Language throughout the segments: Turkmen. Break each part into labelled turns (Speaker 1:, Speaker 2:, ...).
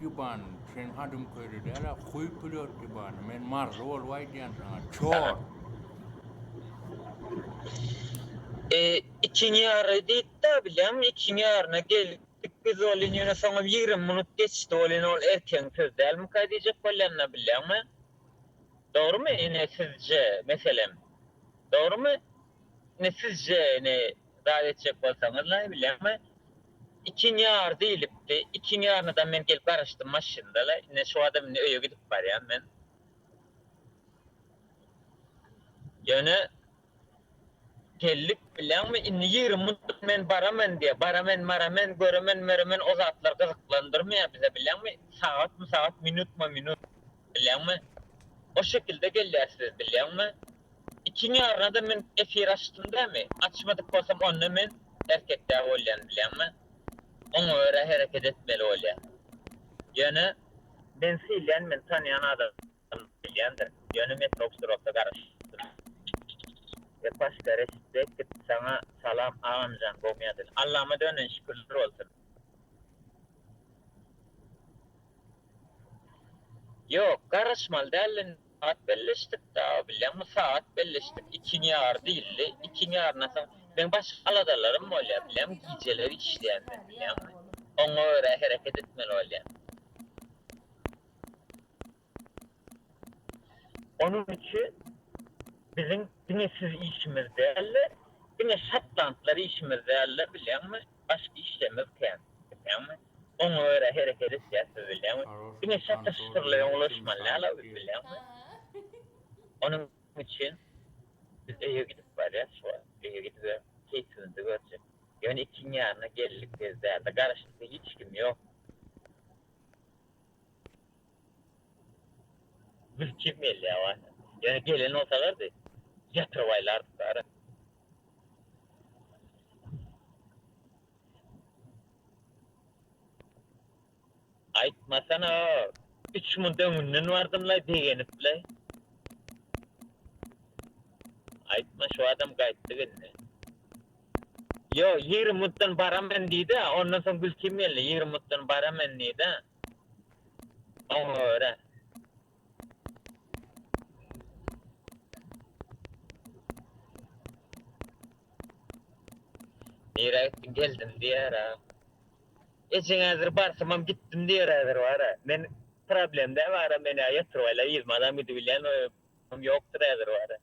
Speaker 1: Ibany sen Hadymköýli däl-ä, huý pülört Ibany, men maryly bolup aýdýan saňa, çor!
Speaker 2: E, ikiň ýary diýipdi-ä, bilýäňmi, ikiň ýaryna geldik biz welin, ýöne soňam 20 minut geçdi welin, ol erkegiň sözi dälmika diýjek bolýan-da, bilýäňmi? Dogrumy, ine, sizce, meselem, dogrumy? Ine, sizce, ine, zat etjek bolsaňyz-la, bilýäňmi? Ikiň ýary diýlipdi. Ikiň ýarynadam men gelip garaşdym maşynda-la. Ine şu adam indi öýe gidip barýan men. Ýöne geldik bilýäňmi indi 20 minut men baramen diýýär. Baramen maramen göremen möremen o zatlar gyzyklandyrmaýar bize bilýäňmi? Sagatmy sagat minutma minut bilýäňmi? O şekilde gelýär siz bilýäňmi? Ikiň ýarynada men efir açdym dämi? Açmadyk bolsam onda men erkek däl bolýan bilýäňmi? Oňa görä hereket etmeli bolýa. Ýöne men sylýan meni tanýan adamlar bilýändir. Ýöne metro obstrokda garaşdym. Repaşka respekt saňa salam agamjan gowmy ýagdaýlar. Allama dönen şükürler bolsun. Ýok garaşmaly däldi Sagat belleşdik dagy bilýäňmi sagat belleşdik ikiň ýary diýildi ikiň ýaryndan soň meň başga aladalarym bolýar bilýäňmi gijeler işleýän men bilýäňmi oňa görä hereket etmeli bolýar. Onuň üçin biziň diňe siz işimiz dälde diňe şotlandlar işimiz dälde bilýäňmi Başga işlerimiz kän, bilýäňmi? Oňa görä hereket etýäs biz, bilýäňmi? Diňe şatyr-şutyrlaýan ulaşmaly däl-a biz, bilýäňmi? Onuň üçin biz öýe gidip barýas şu wagt. Öýe gidibem keýpimizi görjek. Ýöne ikiň ýanyna geldik biz bärde garaşdyk hiç kim ýok. Gülkim gelýär wah. Ýöne gelen bolsalardy, ýatyryp aýlardyk bara. Aýtmasana, üç munt öňünden bardym-laý, begenip-laý. Aýtma, şu adam gaýtdy indi. Ýok, 20 muntdan baramen diýdi-ä, ondan soň gülkim geldi, 20 muntdan baramen diýdi-ä. Oňa görä. Nirä gitdiň geldim diýer-ä. Ejeň häzir barsamam gitdim diýer häzir bar-a. Men problem däl bar-a men-ä ýatyryp yzmadam gidibilýän oýum ýokdur häzir bar-a.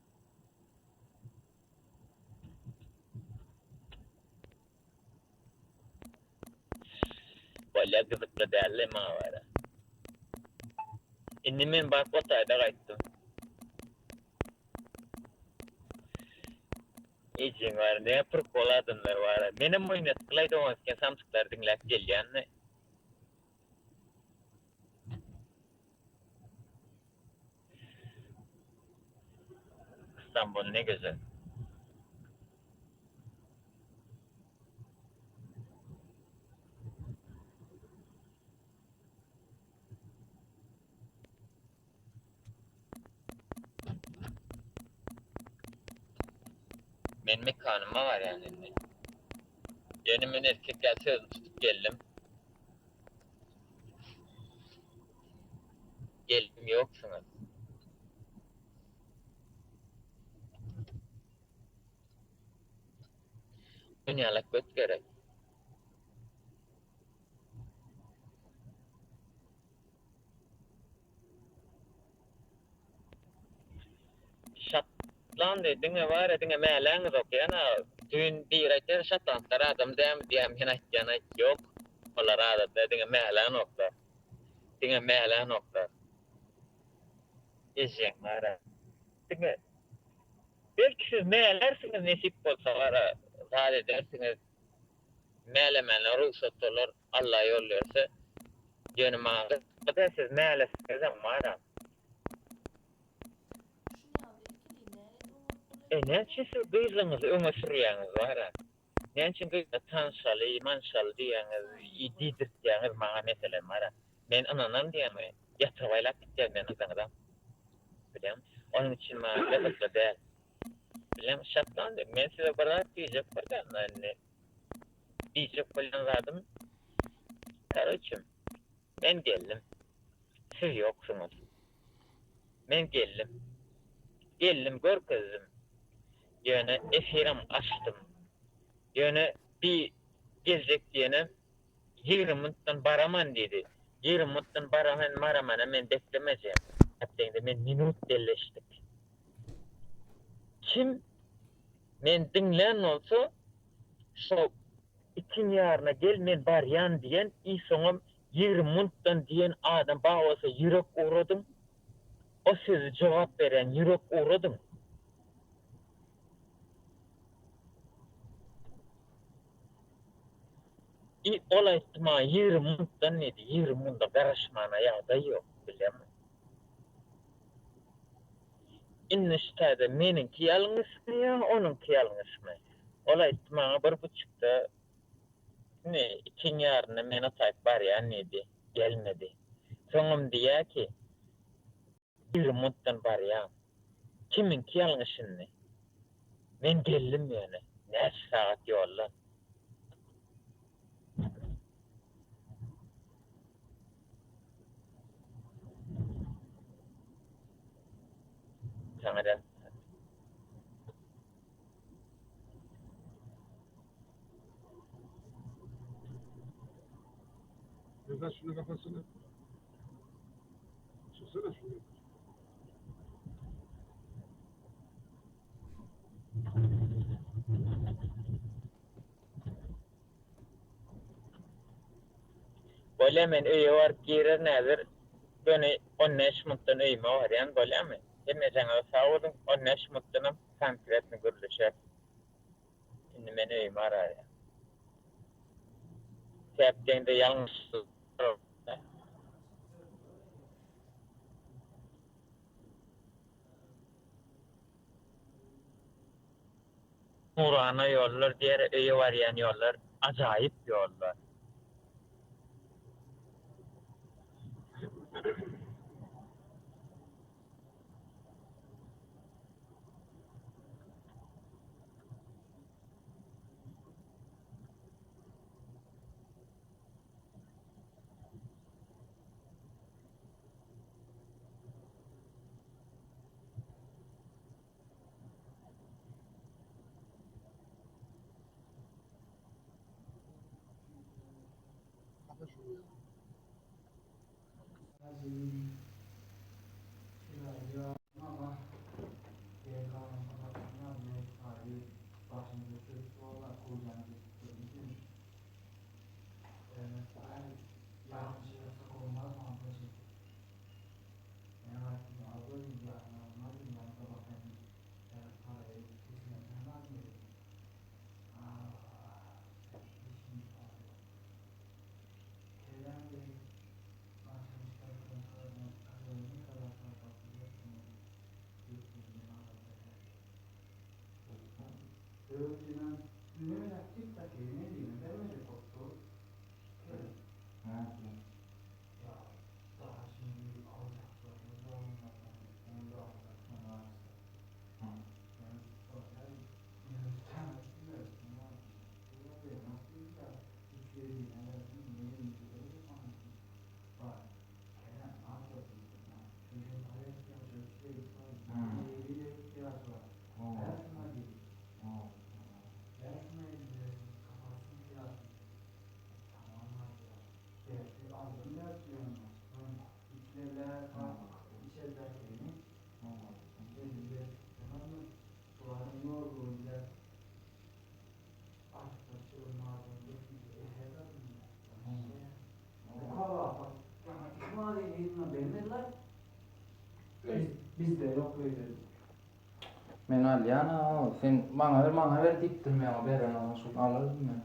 Speaker 2: Bolýa gyzykly däldi maňa bara. Indi men baryp otaýda gaýtdym. Ejeň bar ne prikol adamlar bar. Menem oýnatdylaý doňasken samsyklary diňläp gelýänmi. Istanbul ne güzel. Men mekanyma barýan indi. Ýöne men erkek ýaly sözümi tutup geldim. Geldim ýoksuňyz. Dünýalak göt gerek. Şotlandiýa diňe bar diňe mäläňiz okýan a düýn biri aýtýar şotlandlar adam dämi diýýär men aýtýan aýt ýok olar adam däl diňe mälänoklar diňe mälänoklar ejeň bara diňe belki siz mälärsiňiz nesip bolsa bara zat edersiňiz mälemäne rugsat bolar Alla ýol berse ýöne maňa gyzykly siz mälesiňizem bara. E näme üçin siz gyzlygyňyzy öňe sürýäňiz bara? Näme üçin gyzla tanşaly, manşaly diýýäňiz, diýdirtýäňiz maňa meselem bara? Men ynanaryn diýýäňmi? Ýatyryp aýlap gitýär meni gyzyňyzam. Bilýäňmi? Onuň üçin maňa gyzykly däl. Bilýäňmi, Şatlandy, men size bir zat diýjek bolýan-da indi. Diýjek bolýan zadym, karoçe. Men geldim. Siz ýoksuňyz. Men geldim. Geldim görkezdim. Ýöne efirem açdym. Ýöne bi geljek diýenem 20 minutdan baraman diýdi. 20 minutdan baraman maramana men beklemejek. Äpdeňde men minut belleşdik. Kim men diňlän bolsa şo ikiň ýaryna gel men barýan diýen i soňam 20 minutdan diýen adam bar bolsa ýürek ugradyň. O sözi jogap berýän ýürek ugradyň. I ol aýtdy maňa 20 minutdan diýdi, 20 minutda garaşmana ýagdaý ýok, bilýäňmi? Indi şu taýda meniňki ýalňyşmy ýa onuňky ýalňyşmy? Ol aýtdy maňa bir buçukda indi ikiň ýarynda men o taýyp barýan diýdi. Gelmedi. Soňam diýýär ki, 20 minutdan barýan. Kimiňki ýalňyş indi? Men geldim ýöne. Näçe sagat ýoldan. Saňa da.
Speaker 3: Biraz şunu kafasını. Çıksana şunu.
Speaker 2: Bolýa men öýe baryp girerin häzir göni 15 minutdan öýüme barýan bolýamy? Hemmejaňyza sag boluň 15 minutdanam konkretno gürleşeris. Indi men öýüme bararýan. Sebäp deňde ýalňyş Nurana ýollar diýer öýe barýan ýollar ajaýyp ýollar.
Speaker 3: Kapa şunu ya.
Speaker 4: Men alýan a sen maňa ber maňa ber diýipdir men oňa berenok şol alardym men.